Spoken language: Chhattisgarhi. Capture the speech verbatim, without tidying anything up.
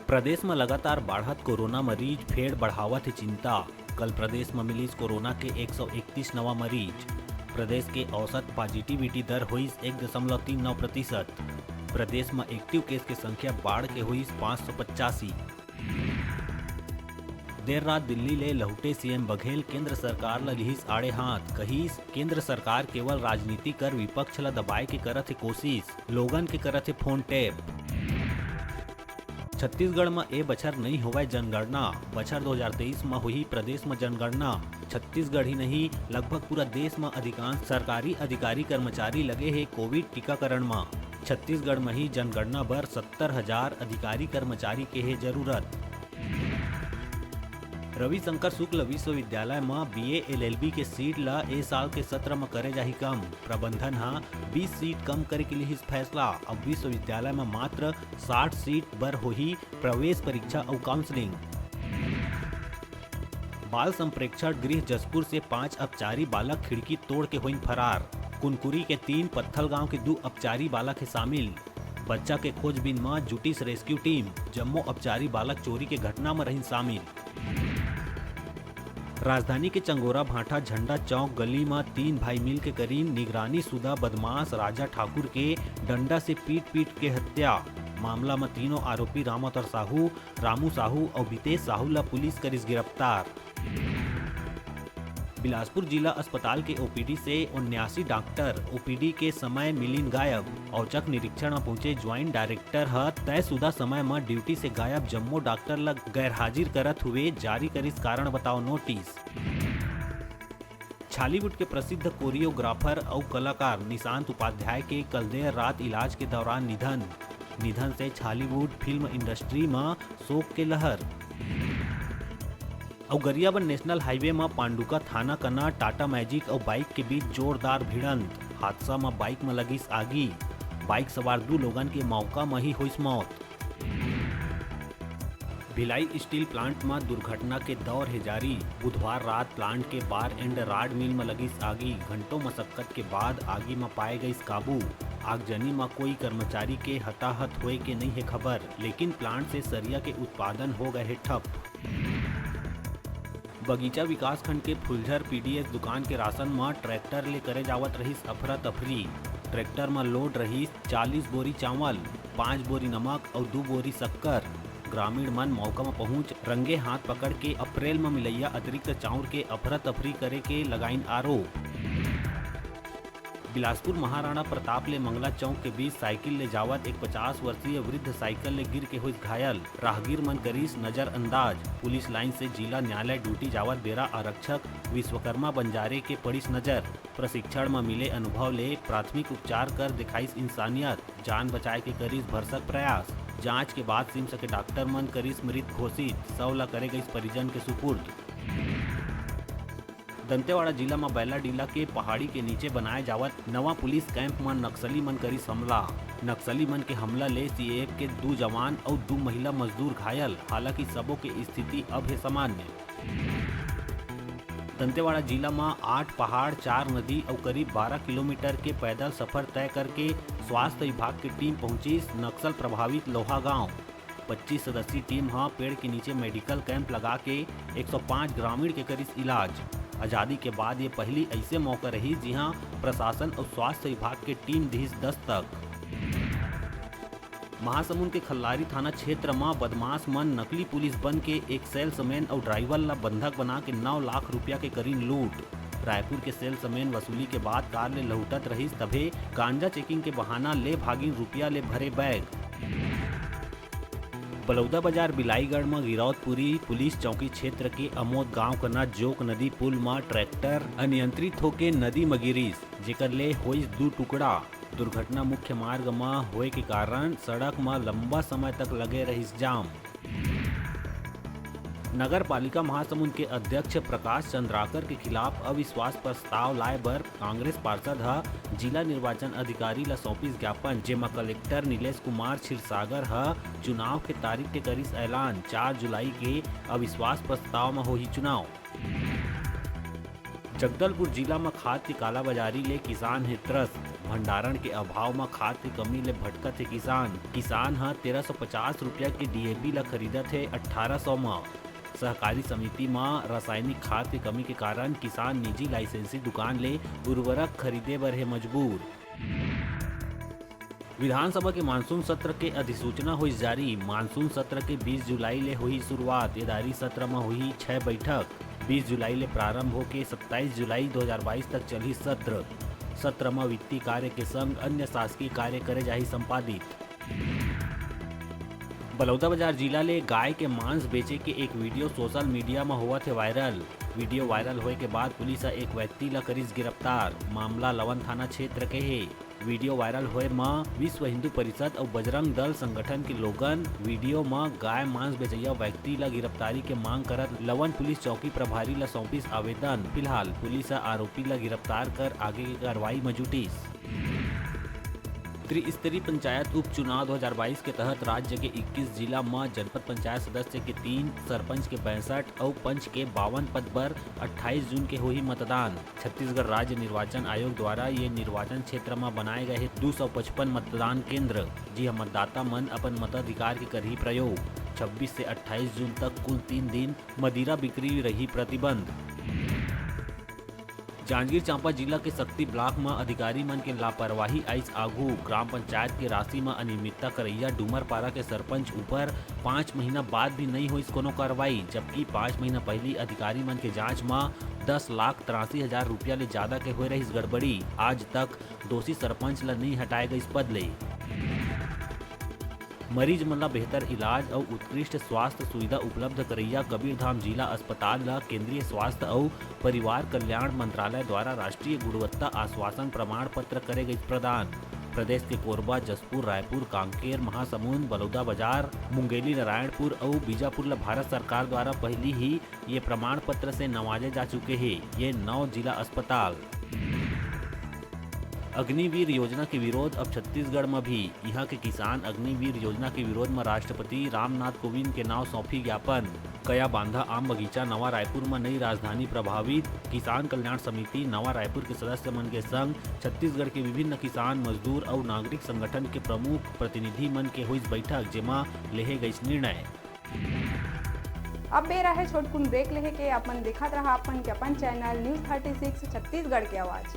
प्रदेश म लगातार बाढ़त कोरोना मरीज फेर बढ़ावत हे चिंता। कल प्रदेश म मिलिस कोरोना के एक सौ इकतीस नवा मरीज। प्रदेश के औसत पॉजिटिविटी दर होइस एक दशमलव तीन नौ प्रतिशत। प्रदेश म एक्टिव केस के संख्या बाढ़ के होइस पाँच सौ पचासी। देर रात दिल्ली ले लहुटे सीएम बघेल केंद्र सरकार ल लिहिस आड़े हाथ, कहिस, केंद्र सरकार केवल राजनीति कर विपक्ष ल दबाए के करत हे कोशिश, लोगन के करत हे फोन टैप। छत्तीसगढ़ म ए बछर नइ होवय जनगणना, बछर दो हज़ार तेईस म होही प्रदेश म जनगणना। छत्तीसगढ़ ही नहीं, लगभग पूरा देश म अधिकांश सरकारी अधिकारी कर्मचारी लगे हे कोविड टीकाकरण म। छत्तीसगढ़ म ही जनगणना बर सत्तर हजार अधिकारी कर्मचारी के हे जरूरत। रविशंकर शुक्ल विश्वविद्यालय म बीए एलएलबी के सीट ल ए साल के सत्र म करे जाही कम। प्रबंधन ह बीस सीट कम करे के लिहिस फैसला। अब विश्वविद्यालय म मात्र साठ सीट बर होही प्रवेश परीक्षा अउ काउंसलिंग। बाल संप्रेक्षण गृह जशपुर से पांच अपचारी बालक खिड़की तोड़ के होइन फरार। कुनकुरी के तीन, पत्थलगांव के दू अपचारी बालक हे शामिल। बच्चा के खोजबीन म जुटिस रेस्क्यू टीम। जम्मो अपचारी बालक चोरी के घटना म रहिन शामिल। राजधानी के चंगोरा भाटा झंडा चौक गली म तीन भाई मिल के करीन निगरानी सुदा बदमाश राजा ठाकुर के डंडा से पीट पीट के हत्या। मामला म तीनों आरोपी रामोतर साहू, रामू साहू अउ बितेश साहू ल पुलिस करिस गिरफ्तार। बिलासपुर जिला अस्पताल के ओपीडी से उन्यासी डॉक्टर ओपीडी के समय मिलिन गायब। औचक निरीक्षण म पहुंचे ज्वाइंट डायरेक्टर ह तयशुदा समय म ड्यूटी से गायब जम्मो डॉक्टर ल गैरहाजिर करत हुए जारी करिस कारण बताओ नोटिस। छॉलीवुड के प्रसिद्ध कोरियोग्राफर अउ कलाकार निशांत उपाध्याय के कल देर रात इलाज के दौरान निधन। निधन से छॉलीवुड फिल्म इंडस्ट्री म शोक के लहर। अउ गरियाबंद नेशनल हाईवे म पांडुका थाना कना टाटा मैजिक अउ बाइक के बीच जोरदार भिड़ंत। हादसा म बाइक म लगिस आगी। बाइक सवार दू लोगन के मौका म ही होइस मौत। भिलाई स्टील प्लांट म दुर्घटना के दौर हे जारी। बुधवार रात प्लांट के बार एंड राड मिल म लगिस आगी। घंटों मशक्कत के बाद आगी म पाए गइस काबू। आगजनी म कोई कर्मचारी के हताहत होए के नइ हे खबर, लेकिन प्लांट से सरिया के उत्पादन हो गए हे ठप। बगीचा विकासखंड के फुलझर पीडीएस दुकान के राशन म ट्रैक्टर ले करे जावत रहिस अफरा तफरी। ट्रैक्टर म लोड रहिस चालीस बोरी चावल, पाँच बोरी नमक अउ दू बोरी शक्कर। ग्रामीण मन मौका म पहुंच रंगे हाथ पकड़ के अप्रैल म मिलइया अतिरिक्त चाउर के अफरा तफरी करे के लगाइन आरोप। बिलासपुर महाराणा प्रताप ले मंगला चौक के बीच साइकिल ले जावत एक पचास वर्षीय वृद्ध साइकिल ले गिर के होइस घायल। राहगीर मन करिस नजरअंदाज। पुलिस लाइन से जिला न्यायालय ड्यूटी जावत बेरा आरक्षक विश्वकर्मा बंजारे के पड़िस नजर। प्रशिक्षण म मिले अनुभव ले प्राथमिक उपचार कर दिखाइस इंसानियत। जान बचाए के करिस भरसक प्रयास। जांच के बाद सिम्स के डॉक्टर मन करिस मृत घोषित। शव ल करे गइस परिजन के सुपुर्द। दंतेवाड़ा जिला म बैलाडीला के पहाड़ी के नीचे बनाए जावत नवा पुलिस कैंप म नक्सली मन करिस हमला। नक्सली मन के हमला ले सीएएफ के दू जवान अउ दू महिला मजदूर घायल, हालांकि सबो के स्थिति अब हे सामान्य। दंतेवाड़ा जिला म आठ पहाड़, चार नदी अउ करीब बारह किलोमीटर के पैदल सफर तय करके स्वास्थ्य विभाग के टीम पहुंचिस नक्सल प्रभावित लोहा गांव। पच्चीस सदस्यीय टीम ह पेड़ के नीचे मेडिकल कैंप लगा के एक सौ पाँच ग्रामीण के करिस इलाज। आजादी के बाद ये पहली ऐसे मौका रही, जिहां प्रशासन अउ स्वास्थ्य विभाग के टीम दिस दस्तक। महासमुंद के खल्लारी थाना क्षेत्र म बदमाश मन नकली पुलिस बन के एक सेल्समैन अउ ड्राइवर ल बंधक बना के नौ लाख रुपया के करीन लूट। रायपुर के सेल्समैन वसूली के बाद कार ले लहुटत रहिस, तभे गांजा चेकिंग के बहाना ले भागिन रुपया ले भरे बैग। बलौदाबाजार बिलाईगढ़ म गिरौदपुरी पुलिस चौकी क्षेत्र के अमोद गांव कना जोक नदी पुल म ट्रैक्टर अनियंत्रित होके नदी म गिरिस, जेकर ले होइस दू टुकड़ा। दुर्घटना मुख्य मार्ग म होए के कारण सड़क म लंबा समय तक लगे रहिस जाम। नगर पालिका महासमुंद के अध्यक्ष प्रकाश चंद्राकर के खिलाफ अविश्वास प्रस्ताव लाए बर कांग्रेस पार्षद ह जिला निर्वाचन अधिकारी ल सौंपिस ज्ञापन, जेमा कलेक्टर नीलेश कुमार क्षीरसागर ह चुनाव के तारीख के करिस ऐलान। चार जुलाई के अविश्वास प्रस्ताव म होही चुनाव। जगदलपुर जिला म खाद के कालाबाजारी ले किसान हे त्रस्त। भंडारण के अभाव म खाद के कमी ले भटकत हे किसान। किसान ह तेरह सौ पचास रुपया के डीएपी ल खरीदत हे अठारह सौ म। सहकारी समिति म रासायनिक खाद के कमी के कारण किसान निजी लाइसेंसी दुकान ले उर्वरक खरीदे बर हे मजबूर। विधानसभा के मानसून सत्र के अधिसूचना होइस जारी। मानसून सत्र के बीस जुलाई ले होही शुरुआत। एदारी सत्र म होही छह बैठक। बीस जुलाई ले प्रारंभ होके सत्ताईस जुलाई दो हज़ार बाईस तक चलही सत्र। सत्र म वित्तीय कार्य के संग अन्य शासकीय कार्य करे जाही संपादित। बलौदाबाजार जिला ले गाय के मांस बेचे के एक वीडियो सोशल मीडिया म होवत हे वायरल। वीडियो वायरल होए के बाद पुलिस ह एक व्यक्ति ल करिस गिरफ्तार। मामला लवन थाना क्षेत्र के हे। वीडियो वायरल होए म विश्व हिंदू परिषद अउ बजरंग दल संगठन के लोगन वीडियो म गाय मांस बेचइया व्यक्ति ल गिरफ्तारी के मांग करत लवन पुलिस चौकी प्रभारी ल सौंपिस आवेदन। फिलहाल पुलिस ह आरोपी ल गिरफ्तार कर आगे के कार्रवाई म जुटिस। त्रिस्तरीय पंचायत उपचुनाव दो हज़ार बाईस के तहत राज्य के इक्कीस जिला म जनपद पंचायत सदस्य के तीन, सरपंच के पैंसठ अउ पंच के बावन पद बर अट्ठाईस जून के होही मतदान। छत्तीसगढ़ राज्य निर्वाचन आयोग द्वारा ये निर्वाचन क्षेत्र म बनाए गए हे दू सौ पचपन मतदान केंद्र, जिहां मतदाता मन अपन मताधिकार के करही प्रयोग। छब्बीस से अट्ठाईस जून तक कुल तीन दिन मदिरा बिक्री रही प्रतिबंध। जांजगीर चांपा जिला के सक्ती ब्लॉक म अधिकारी मन के लापरवाही आइस आगू। ग्राम पंचायत के राशि म अनियमितता करइया डूमरपारा के सरपंच ऊपर पाँच महीना बाद भी नइ होइस कोनो कार्रवाई, जबकि पाँच महीना पहिली अधिकारी मन के जांच म दस लाख तिरासी हजार रुपया ले जादा के होए रहिस गड़बड़ी। आज तक दोषी सरपंच ल नइ हटाए गइस पद ले। मरीज मन ला बेहतर इलाज अउ उत्कृष्ट स्वास्थ्य सुविधा उपलब्ध करइया कबीरधाम जिला अस्पताल ला केंद्रीय स्वास्थ्य अउ परिवार कल्याण मंत्रालय द्वारा राष्ट्रीय गुणवत्ता आश्वासन प्रमाण पत्र करे गइस प्रदान। प्रदेश के कोरबा, जशपुर, रायपुर, कांकेर, महासमुंद, बलौदाबाजार, मुंगेली, नारायणपुर अउ बीजापुर ला भारत सरकार द्वारा पहिली ही ये प्रमाण पत्र से नवाजे जा चुके हे ये नौ जिला अस्पताल। अग्निवीर योजना के विरोध अब छत्तीसगढ़ म भी। इहां के किसान अग्निवीर योजना के विरोध म राष्ट्रपति रामनाथ कोविंद के नाव सौंपही ज्ञापन। कया बांधा आम बगीचा नवा रायपुर म नई राजधानी प्रभावित। किसान कल्याण समिति नवा रायपुर के सदस्य मन के संग छत्तीसगढ़ के विभिन्न किसान, मजदूर अउ नागरिक संगठन के प्रमुख प्रतिनिधि मन के होइस बैठक, जेमा लेहे गइस निर्णय। अब बेरा हे छोटकुन ब्रेक लेहे के। अपन देखत रहा अपन के अपन channel news thirty six Chhattisgarh के आवाज़।